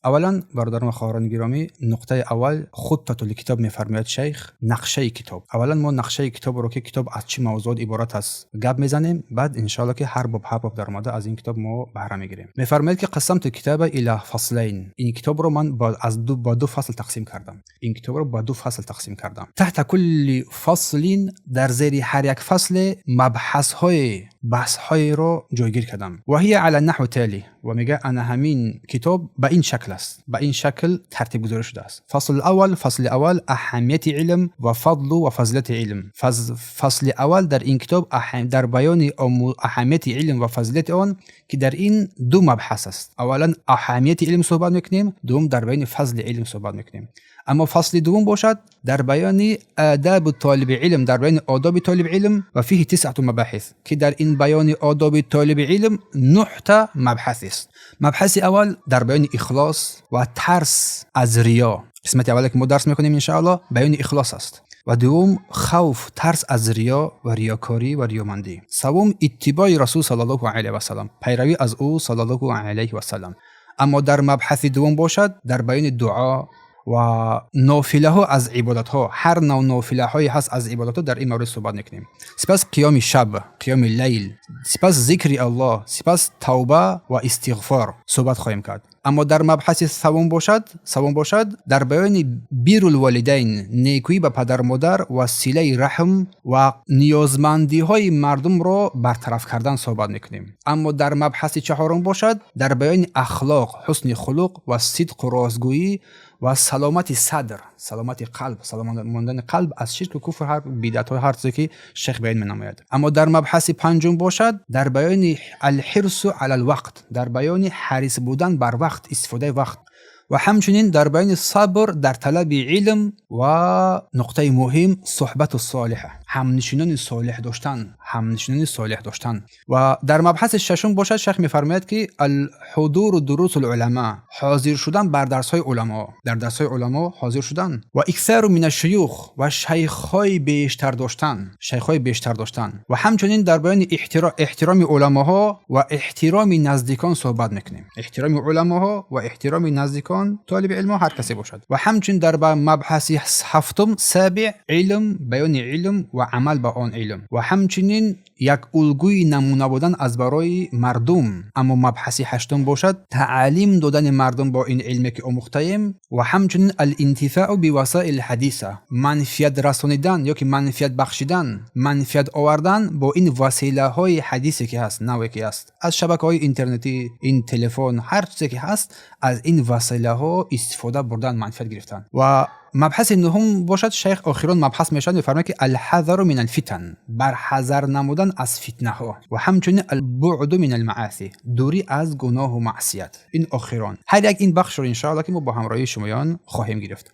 Аввалан, бародарон ва хоҳарони гиромӣ, нуқтаи аввал خطة الكتاب мефармояд шайх, нақшаи китоб. Аввалан мо нақшаи китобро, ки китоб аз чӣ мавзуот иборат аст, гап мезанем, баъд иншоалло, ки ҳар боб, ҳар боб даромада, аз ин китоб мо баҳра мегирем. Мефармояд, ки قسمت الكتاب إلى فصلين. Ин китобро ман ба ду фасл тақсим кардам. Ин китобро ба ду фасл тақсим кардам. تحت كل فصل, дар зери ҳар як фасле мабҳасҳое, баҳсҳоеро ҷойгир кардам. وهي على النحو التالي. Ва мега, ана ҳамин китоб ба ин шакл аст, ба ин шакл тартибгузорӣ шудааст. فصل الأول, фасли аввал: أهمية العلم وفضل وفضيلة العلم. Фасли аввал дар ин китоб дар баёни аҳамияти илм ва фазилати он, ки дар ин ду мабҳас аст. Аввалан, аҳамияти илм суҳбат мекунем, дуввум, дар баёни фазли илм суҳбат мекунем. Аммо фасли дуввум бошад, дар баёни آداب طالب العلم, дар баёни одоби толиби илм. وفيه تسعة مباحث, ки дар ин баёни одоби толиби илм нӯҳта мабҳас аст. Мабҳаси аввал дар баёни ихлос ва тарс аз риё. Қисмати аввале, ки мо дарс мекунем, иншаалло, баёни ихлос аст. Ва дуввум, хавф, тарс аз риё ва риёкорӣ ва риёмандӣ. Саввум, иттибои Расул صلى الله عليه وسلم, пайравӣ аз ӯ صلى الله عليه وسلم. Аммо дар мабҳаси дуввум бошад, дар баёни дуо ва нофилаҳо аз ибодатҳо, ҳар нав нофилаҳое ҳаст аз ибодатҳо, дар ин маврид суҳбат мекунем. Сипас қиёми шаб, қиёми лайл, сипас зикри Аллоҳ, сипас тавба ва истиғфор суҳбат хоҳем кард. Аммо дар мабҳаси саввум бошад, дар баёни بر الوالدين, некӯӣ ба падару модар ва силаи раҳм ва ниёзмандиҳои мардумро бартараф кардан суҳбат мекунем. Аммо дар мабҳаси чаҳорум бошад, дар баёни ахлоқ, ҳусни хулуқ ва сидқу ростгӯӣ ва саломати садр, саломати қалб, саломат мондани қалб аз ширку куфр, ҳар бидъатҳо, ҳар чизе, ки шайх баён менамояд. Аммо дар мабҳаси панҷум бошад, дар баёни الحرص على الوقت, дар баёни ҳарис будан бар вақт, истифодаи вақт ва ҳамчунин дар баёни сабр дар талаби илм. Ва нуқтаи муҳим: صحبة الصالحة, ҳамнишинони солеҳ доштан, ҳамнишинони солеҳ доштан. Ва дар мабҳаси шашум бошад, шайх мефармояд, ки الحضور دروس العلماء, ҳозир шудан бар дарсҳои уламо, дар дарсҳои уламо ҳозир шудан ва إكثار من الشيوخ, ва шайхҳои бештар доштан, шайхҳои бештар доштан. Ва ҳамчунин дар баёни эҳтироми уламоҳо ва эҳтироми наздикон суҳбат мекунем, эҳтироми уламоҳо ва эҳтироми наздикон, толиби илмҳо, ҳар касе бошад. Ва ҳамчунин дар мабҳаси ҳафтум, سابع, илм, баёни илм ва амал ба он илм ва ҳамчунин як улгӯи намуна будан аз барои мардум. Аммо мабҳаси ҳаштум бошад, таълим додани мардум бо ин илме, ки омӯхтаем, ва ҳамчунин الانتفاع بالوسائل الحديثة, манфиат расонидан ё ки манфиат бахшидан, манфиат овардан бо ин василаҳои ҳадисе, ки ҳаст, наве ки ҳаст, аз шабакаҳои интернетӣ, ин телефон, ҳар чизе ки ҳаст, аз ин василаҳо истифода бурдан, манфиат гирифтан. Ва мабҳаси нуҳум бошад, шайх охирон мабҳас мешавад, мефармояд, ки الحذر من الفتن, барҳазар намудан аз фитнаҳо ва ҳамчунин البعد من المعاصي, дурӣ аз гуноҳу маъсият. Ин охирон, ҳар як ин бахшро, иншоалло, ки мо бо ҳамроҳии шумоён хоҳем гирифт.